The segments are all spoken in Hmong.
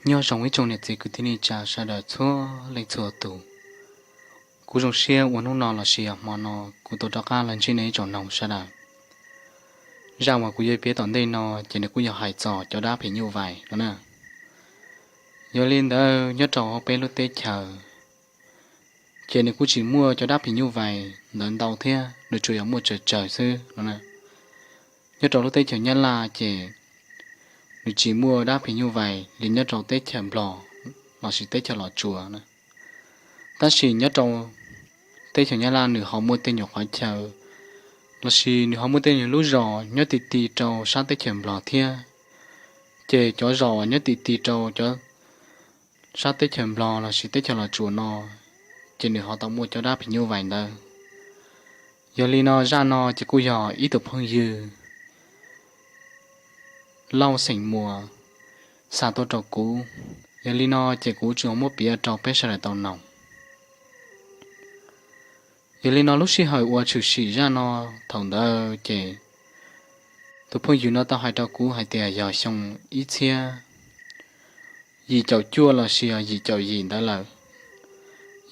Nyob zoo ib tsoom niam txiv kwv tij neej tsa sawv daws txhua leej txhua tus. Kuv zoo siab uas hnub no los sis yog hmo no kuv tau rov qab los ntsib nej ib tsoom noog sawv daws. Zaj uas kuv yuav piav tom ntej no ces nws kuj yog hais txog cov dab phim nyuj vais no na. Yog li ntawd nyob rau hauv peb lub teb chaws ces nws kuj tsis muaj cov dab phim nyuj vais ntawd ntau thiab, nws tsuas yog muaj tsawg tsawg xwb no na. Nyob rau lub teb chaws Nyab Laj ces nws tsis muaj dab phim nyuj vais li nyob rau teb chaws Nplog los sis teb chaws Los Tsuas na. Tab sis nyob rau teb chaws Nyab Laj nws ho muaj tej nyuag qhov chaw los sis nws ho muaj tej nyuag lub zos nyob ti ti rau sab teb chaws Nplog thiab. Ces cov zos uas nyob ti ti rau cov sab teb chaws Nplog los sis teb chaws Los Tsuas no ces nws ho tau muaj cov dab phim nyuj vais ntawd. Yog li no zaj no ces kuj yog ib tug phooj ywg Lauj xeem Muas xa tuaj rau kuv. Yog li no ces kuv tsuas muab piav rau peb sawv daws tau noog. Yog li no lub sij hawm uas tshwm sim zaj no thaum ntawd ces tus phooj ywg no tau hais rau kuv hais tias yog xyoo ib txhiab yim caum cuaj los sis yog yim caum yim ntawd lawm.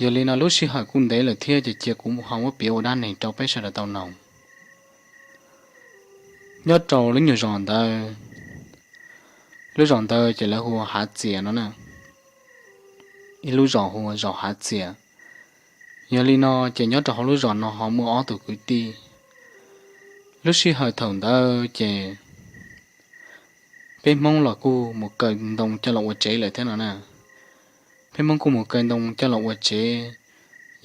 Yog li no lub sij hawm kuj ntev lawm thiab ces cia kuv ho muab piav ua dab neeg rau peb sawv daws tau noog. Nyob rau lub nyuag zos ntawd, lub zos ntawd ces lawv hu ua Hav Txias no na. Ib lub zos hu ua zos Hav Txias. Yog li no ces nyob rau hauv lub zos no ho muaj ob tug kwv tij. Lub sij hawm thaum ntawd ces peb Hmoob los kuj mus kaw ntoo coj los ua tsev lawm thiab no na. Peb Hmoob kuj mus kaw ntoo coj los ua tsev.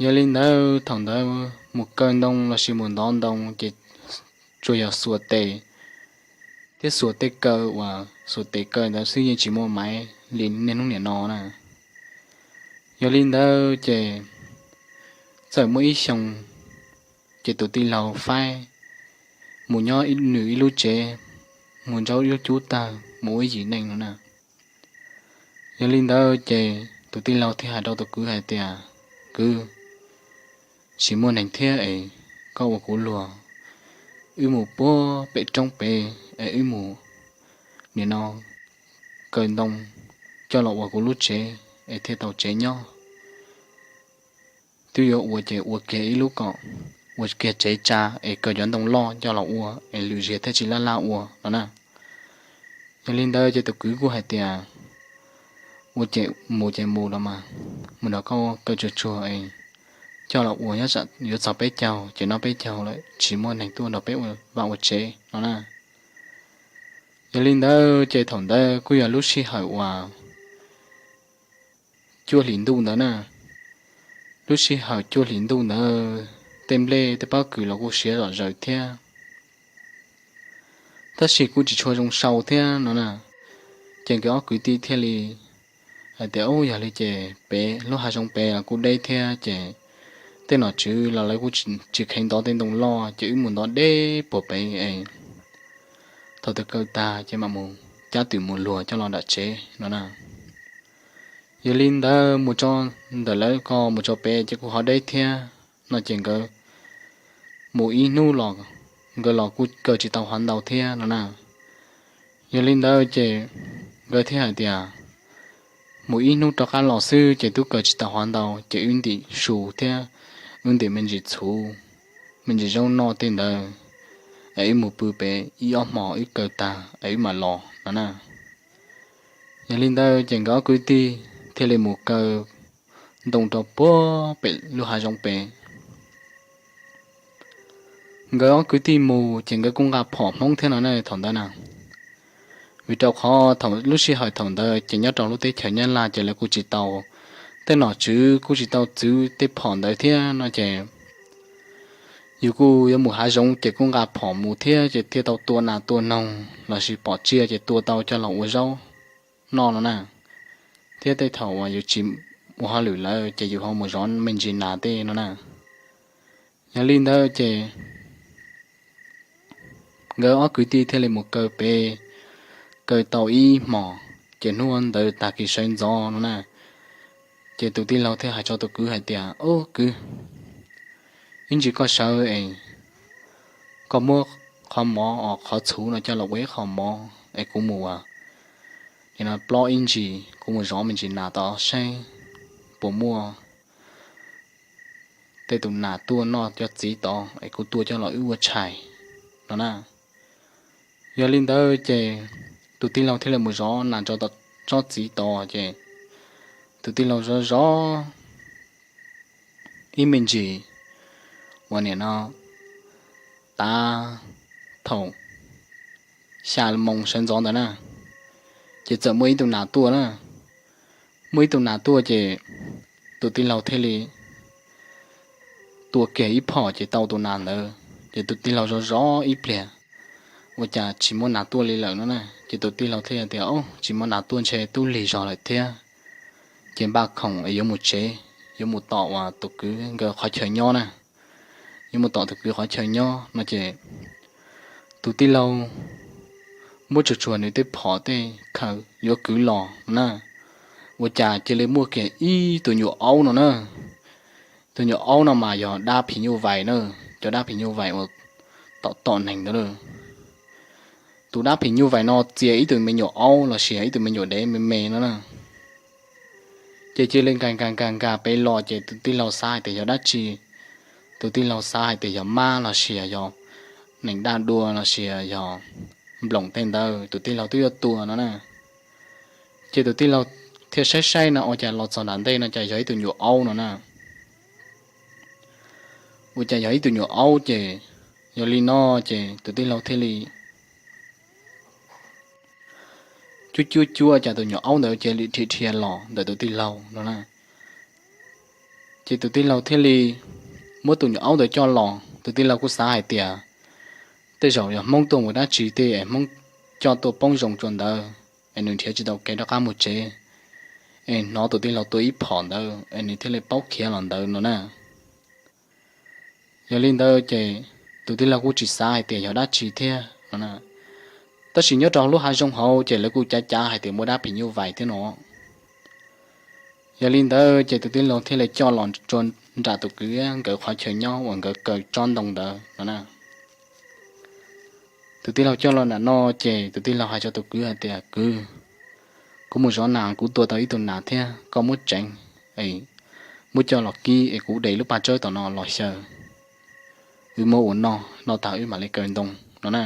Yog li ntawd thaum ntawd mus kaw ntoo los sis mus ntov ntoo ces tsuas yog xuas tes thiab xuas tej kaw uas xuas tes kaw ntawd xwb, yeej tsis muaj maiv li niaj hnub niam no na. Yog li ntawd ces txawm muaj ib xyoo ces tus tij laug faib mus nyob nws ib lub tsev, mus ntsauv ib lub cub tawg mus ua ib yim neej no na. Yog li ntawd ces tus tij laug thiaj hais rau tus kwv hais tias, Kwv, tsis muaj neeg thiab es koj ua kuv luag, wb mus puag pem roob pem es wb mus nim no kaw ntoo coj los ua kuv lub tsev es thiaj tau tsev nyob. Twb yuav ua ces ua kiag ib lub kom, ua kiag tsev tsa es kaw cov ntoo loj coj los ua es lwm zaus thiaj tsis laj laj ua no na. Yog li ntawd ces tus kwv kuj hais tias, Ua ces mus ces mus los mas, mus nrog koj kaw tsuag tsuag es coj los ua, nyob tsam yuav txog peb caug ces noj peb caug lawm tsis muaj neeg tuaj nrog peb ua vaj ua tsev no na. Yog li ntawd ces thaum ntawd kuj yog lub sij hawm uas cuaj hlis ntuj ntawd na. Lub sij hawm cuaj hlis ntuj ntawd tej nplej tej pob kws los kuj siav zom zaws thiab, tab sis kuj tsis tshua zoo sau thiab no na. Ces nkawd ob kwv tij thiaj li hais tias, Ub, yog li ces pem lub hav zoov pem los kuj deb thiab ces tej nom tswv los lawv kuj tsis kheev ntov tej ntoo loj ces wb mus ntov deb puag pem es thaum twg kaw tag ces mam mus cab twm mus luag coj los nram tsev no na. Yog li ntawd mus tso ntawm lawv ko mus tso pem ces kuj ho deb thiab no ces nkawd mus ib hnub los nkawd los kuj kaw tsis tau hov ntau thiab no na. Yog li ntawd ces nkawd thiaj hais tias, Mus ib hnub rov qab los xwb ces twb kaw tsis tau hov ntau ces wb ntim su thiab wb ntim me ntsis txhuv, me ntsis zaub noj tej ntawd es wb mus pw pem ib ob hmos wb kaw tag es wb mam los no na. Yog li ntawd ces nkawd ob kwv tij thiaj li mus kaw ntoo rau puag pem lub hav zoov pem. Nkawd ob kwv tij mus ces nkawd kuj nqa phom Hmoob thiab no ne thaum ntawd na. Vim rau qhov thaum lub sij hawm thaum ntawd ces nyob rau lub teb chaws Nyab Laj ces lawv kuj tsis tau, tej nom tswv kuj tsis tau txwv tej phom ntawd thiab no ces yus kuj yuav mus hav zoov ces kuj nqa phom mus thiab ces thiaj tau tua nas tua noog los sis pom tsiaj ces tua tau coj los ua zaub noj no na. Thiab tej thaum uas yus tsis ua hauj lwm lawm ces yus ho mus zov me ntsis nas tej no na. Yog li ntawd ces nkawd ob kwv tij thiaj li mus kaw pem, kaw tau ib hmos, ces hnub ntawd tag kis sawv ntxov no na, ces tus tij laug thiaj hais rau tus kwv hais tias, Ub kwv, ib ntsis koj sawv es koj muab qhov mov os qhov txhuv no coj los ua ib qho mov es kuv mus ua Nim no plob ib ntsis kuv mus zov me ntsis nas tod seb puas muaj tej tus nas tuaj noj cov txiv tod es kuv tua coj los wb ua tshais no na. Yog li ntawd ces tus tij laug thiaj li mus zov nas rau tom tsob txiv tod ces tus tij laug zov zov ib me ntsis uas nim no tav thaum xya moos sawv ntxov ntawd na, ces txawm muaj ib tug nas tuaj na. Muaj ib tug nas tuaj ces tus tij laug thiaj li tua kiag ib phom ces tau tus nas ntawd ces tus tij laug zov zov ib pliag, ua cas tsis muaj nas tuaj li lawm no na. Ces tus tij laug thiaj tias, Au, tsis muaj nas tuaj ntshe twb lig zog lawm thiab, ces npaj khoom yuav mus tsev, yuav mus tom uas tus kwv nkawd qhov chaw nyob na, yuav mus tom tus kwv qhov chaw nyob no ces tus tij laug muab tsuag tsuag nws tej phom tej khaws yuav kwv los na, ua cas cia li muaj kiag ib tug nyuam aub no na. Tus nyuam aub no mas yog dab phim nyuj vais na, cov dab phim nyuj vais uas tom tom neeg ntawd. Tus dab phim nyuj vais no txia ib tug me nyuam aub los sis ib tug me nyuam dev me me no na, ces cia li nkag nkag nkag nkag pem los ces tus tij laug xav hais tias yog dab tsi, tus tij laug xav hais tias yog mab los sis yog neeg daj dua los sis yog nploos tej ntawd tus tij laug twb yuav tua no na. Ces tus tij laug thiaj saib saib no ua cas los txog nram ntej no cas yog ib tug nyuam aub no na. Ua cas yog ib tug nyuam aub ces yog li no ces tus tij laug thiaj li cuab cuab cuab cas tus nyuam aub ntawd cia li dhia dhia los ntawm tus tij laug no na. Ces tus tij laug thiaj li muab tus nyuam aub ntawd coj los, tus tij laug kuj xav hais tias tej zaum yog Hmoob tuaj mus dab tsi tej es Hmoob coj tuaj poob zoo tsua ntawd es nws nrhiav tsis tau kev rov qab mus tsev, es hnov tus tij laug tua ib phom ntawd es nws thiaj li paub khiav los ntawd no na. Yog li ntawd ces tus tij laug kuj tsis xav hais tias yog dab tsi thiab no na. Tab sis nyob rau lub hav zoov hauv ces lawv kuj cav cav hais tias muaj dab phim nyuj vais thiab no. Yog li ntawd ces tus tij laug thiaj li coj los rau nram tus kwv nkawd qhov chaw nyob uas nkawd kaw tsob ntoo ntawd no na. Tus tij laug coj los nram no ces tus tij laug hais rau tus kwv hais tias, Kwv, kuv mus zov nas kuv tua tau ib tug nas thiab, koj muab tseev es muab coj los kib es kuv de lub paj tsawb tom no los xyaw, wb muab ua noj, noj tag wb mam li kaw ntoo no na.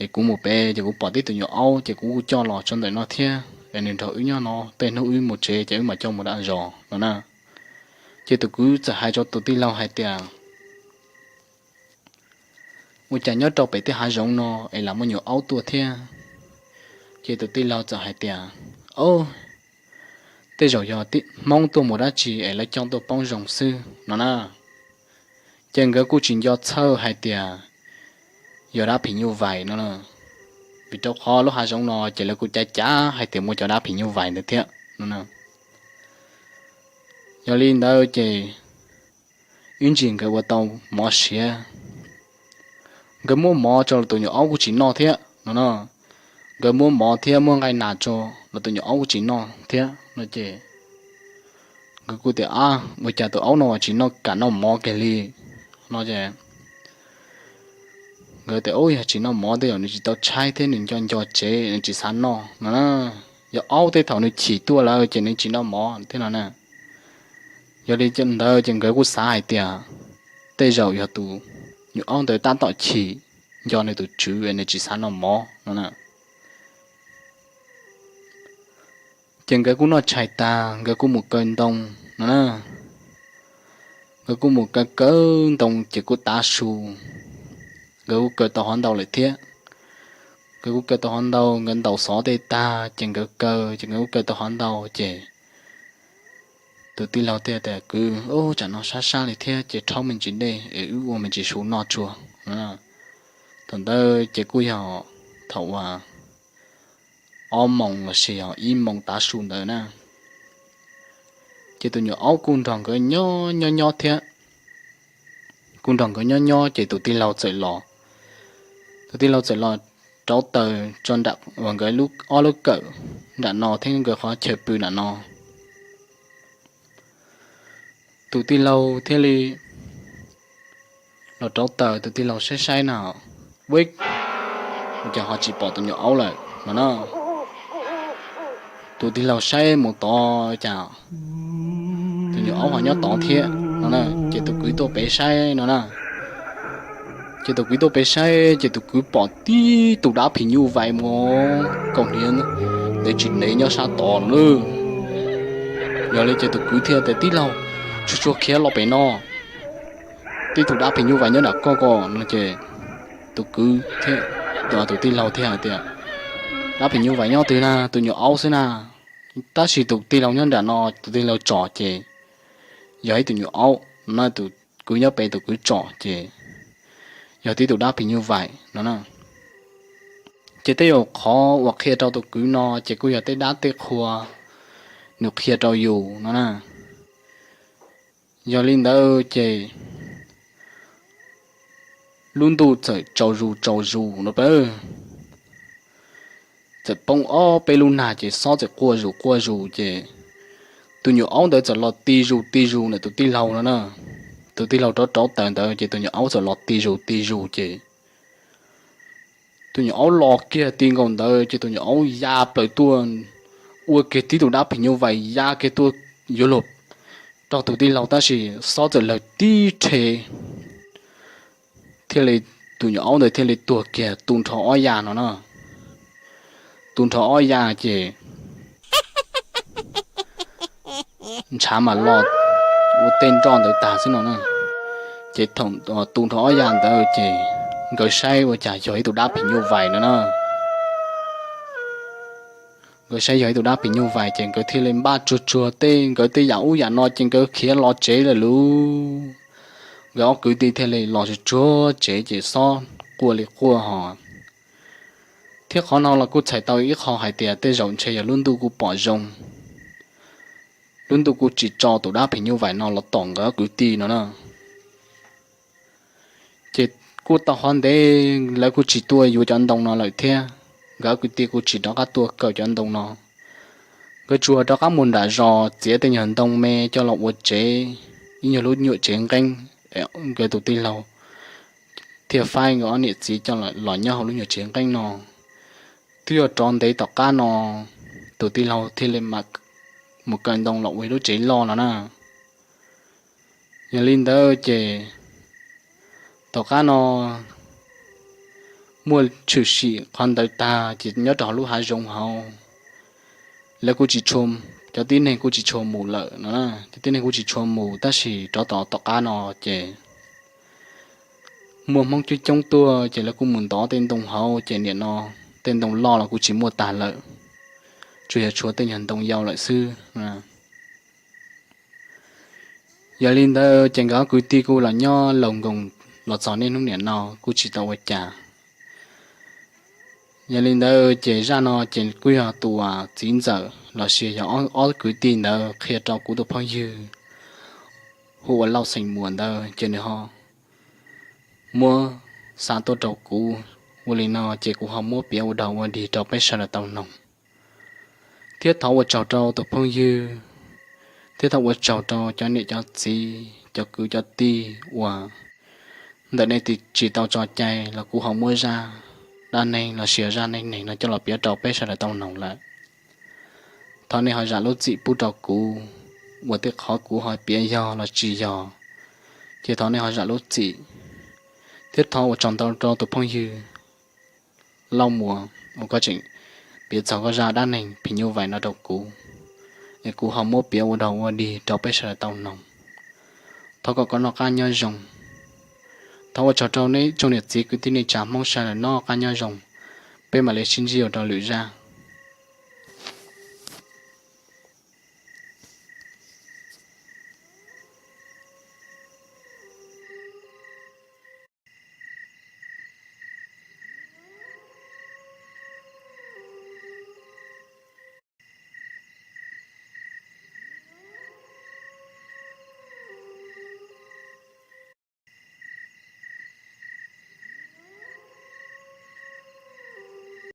Es kuv mus pem ces kuv pom tib tug nyuam aub ces kuv kuj coj los tso ntawm no thiab es nws nrog wb nyob no, tej hnub wb mus tsev ces wb mam coj mus dam zos no na. Ces tus kwv txawm hais rau tus tij laug hais tias, Ua cas nyob rau pem tej hav zoov no es lam muaj nyuam aub tuaj thiab? Ces tus tij laug txawm hais tias, Au, tej zaum yog Hmoob tuaj mus dab tsi es lawv coj tuaj poob zoo xwb no na. Ces nkawd kuj tsis nco txhawj hais tias yog dab phim nyuj vais no, vim rau qhov lub hav zoov no ces lawv kuj cav cav hais tias muaj cov dab phim nyuj vais ntawd thiab no. Yog li ntawd ces ib ntsis nkawd ua tau mov siav, nkawd muab mov rau los tus nyuam aub kuj tsis noj thiab no na. Nkawd muab mov thiab muab nqaij nas rau los tus nyuam aub kuj tsis noj thiab no ces nkawd kuj tias, Ab, ua cas tus aub no tsis noj, kam noj mov kiag li no ces nkawd tias, Ub, yog tsis noj mov tej zaum nws tsis tau tshaib thiab nws nco nco tsev nws tsis xav noj no na. Yog aub tej thaum nws chim tuaj lawm ces nws tsis noj mov thiab no na. Yog li ntawd ces nkawd kuj xav hais tias tej zaum yog tus nyuam aub ntawd tab tom chim nco nws tus tswv nws tsis xav noj mov no na. Ces nkawd kuj noj tshais tag nkawd kuj mus kaw ntoo no na. Nkawd kuj mus kaw kaw ntoo ces kuj tav su, nkawd kuj kaw tau hov ntau lawm thiab. Nkawd kuj kaw tau hov ntau, nkawd ntaus xov tej tag ces nkawd kaw ces nkawd kuj kaw tau hov ntau ces tus tij laug thiaj tias, Kwv, ub, tsam no sab sab li thiab ces rhaub me ntsis dej es wb ua me ntsis su noj tsuag. Thaum ntawd ces kuj yog thaum uas ob moos los sis yog ib moos tav su ntawd na. Ces tus nyuam aub kuj nrog nkawd nyob nyob nyob thiab, kuj nrog nkawd nyob nyob ces tus tij laug txawm los, tus tij laug txawm los rauv taws tso nram uas nkawd ob lub kawm nram no thiab nkawd qhov chaw pw nram no. Tus tij laug thiaj li los rauv taws, tus tij laug saib saib na, ub, ces ho tsis pom tus nyuam aub lawm no na. tus tij laug saib mus tod cas tus nyuam aub ho nyob tod thiab no na. Ces tus kwv tuaj pem saib no na. Ces tus kwv tuaj pem saib ces tus kwv pom tib tug dab phim nyuj vais mus kaum hniav ntev tsis ntev nyob sab tod no na. Yog li ces tus kwv thiaj tias, Tij laug, tsuag tsuag khiav los pem no, tib tug dab phim nyuj vais nyob nram koj ko no. Ces tus kwv thiab tus tij laug thiaj hais tias, Dab phim nyuj vais nyob twg na? Tus nyuam aub xwb na. Tab sis tus tij laug nyob nram no, tus tij laug tsom ces yog ib tug nyuam aub no na. Tus kwv nyob pem, tus kwv tsom ces yog tib tug dab phim nyuj vais no na. Ces tej zaum qhov uas qhia rau tus kwv no ces kuj yog tej dab tej qhua nws qhia rau yus no na. Yog li ntawd ces lub ntuj txawm tsaus zus tsaus zus no pab, txawm poob ob peb lub nag ces xob txawm quaj zus quaj zus ces tus nyuam aub ntawd txawm los ti zus ti zus ntawm tus tij laug no na. Tus tij laug rauv rauv taws ntawd ces tus nyuam aub txawm los ti zus ti zus ces tus nyuam aub los kiag ti nkaus ntawd ces tus nyuam aub ya plaws tuaj, ua kiag tib tug dab phim nyuj vais ya kiag tuaj yuav luag raug tus tij laug, tab sis xob txawm lawg tib rhe thiaj li, tus nyuam aub ntawd thiaj li tuag kiag tu nrho ob ya no na. Tu nrho ob ya ces ntshav mas los ua tej nroj ntawd tag xwb no na. Ces thaum tu nrho ob ya ntawd ces nkawd saib ua cas yog ib tug dab phim nyuj vais no na. Nkawd saib yog ib tug dab phim nyuj vais ces nkawd thiaj li npaj tsuag tsuag tej nkawd tej yam ub yam no ces nkawd khiav los tsev lawm lauj. Nkawd ob kwv tij thiaj li los tsuag tsuag tsev ces xob quaj li quaj ho. Thiab qhov no los kuj txhais tau ib qho hais tias tej zaum ntshe yog lub ntuj kuj pom zoo, lub ntuj kuj tsis tso tus dab phim nyuj vais no los tom nkawd ob kwv tij no na. Ces kuj tau qhov ntev lawv kuj tsis tuaj yuav cov ntoo no lawm thiab, nkawd ob kwv tij kuj tsis rov qab tuaj kaw cov ntoo no. Nkawd tsuas rov qab mus nram zos txiav tej nyuag ntoo me coj los ua tsev, ib nyuag lub nyuam tsev nqeeb. Nkawd tus tij laug thiaj faib nkawd ob niam txiv coj los nyob hauv lub nyuag tsev nqeeb no. Twb yog rov ntev tom qab no tus tij laug thiaj li mam mus kaw ntoo los ua lub tsev loj no na. Yog li ntawd ces tom qab no muaj tshwm sim qhov ntawd tag ces nyob rau hauv lub hav zoov hauv, lawv kuj tsis tshua, cov tib neeg kuj tsis tshua mus lawm no. Cov tib neeg kuj tsis tshua mus tab sis rov tom tom qab no ces muaj Hmoob coob coob tuaj ces lawv kuj mus ntov tej ntoo hauv ces nim no tej ntoo loj los kuj tsis muaj tag lawm, tsuas yog tshuav tej nyuag ntoo yau lawm xwb. Yog li ntawd ces nkawd ob kwv tij kuj los nyob laus nkoos los txog niaj hnub nim no kuj tsis tau ua cas. Yog li ntawd ces zaj no ces kuj yog tus txiv ntxawm los sis yog ob kwv tij ntawd qhia rau kuv tus phooj ywg hu ua Lauj Xeem Muas ntawd ces nws ho muab xa tuaj rau kuv. Ua li no ces kuv ho muab piav ua dog ua dig rau peb sawv daws tau mloog, thiab thov ua tsaug rau tus phooj ywg, thiab thov ua tsaug rau cov niam cov txiv cov kwv cov tij uas ntawm nej tsis tau tso cai los kuv ho muab zaj dab neeg los sis zaj neej neeg no coj los piav rau peb sawv daws tau mloog lawm. Thov nej ho zam lub txim pub rau kuv uas tej qhov kuv ho piav yog los tsis yog, ces thov nej ho zam lub txim, thiab thov ua tsaug ntau rau tus phooj ywg Lauj Muas uas koj tseem piav txog koj zaj dab neeg phim nyuj vais no rau kuv, es kuv ho muab piav ua dog ua dig rau peb sawv daws tau mloog. Thov kom koj noj qab nyob zoo. Thov ua tsaug rau nej tsoom niam txiv kwv tij neej tsa Hmoob sawv daws noj qab nyob zoo. Peb mam li sib ntsib ua rau lwm zaj.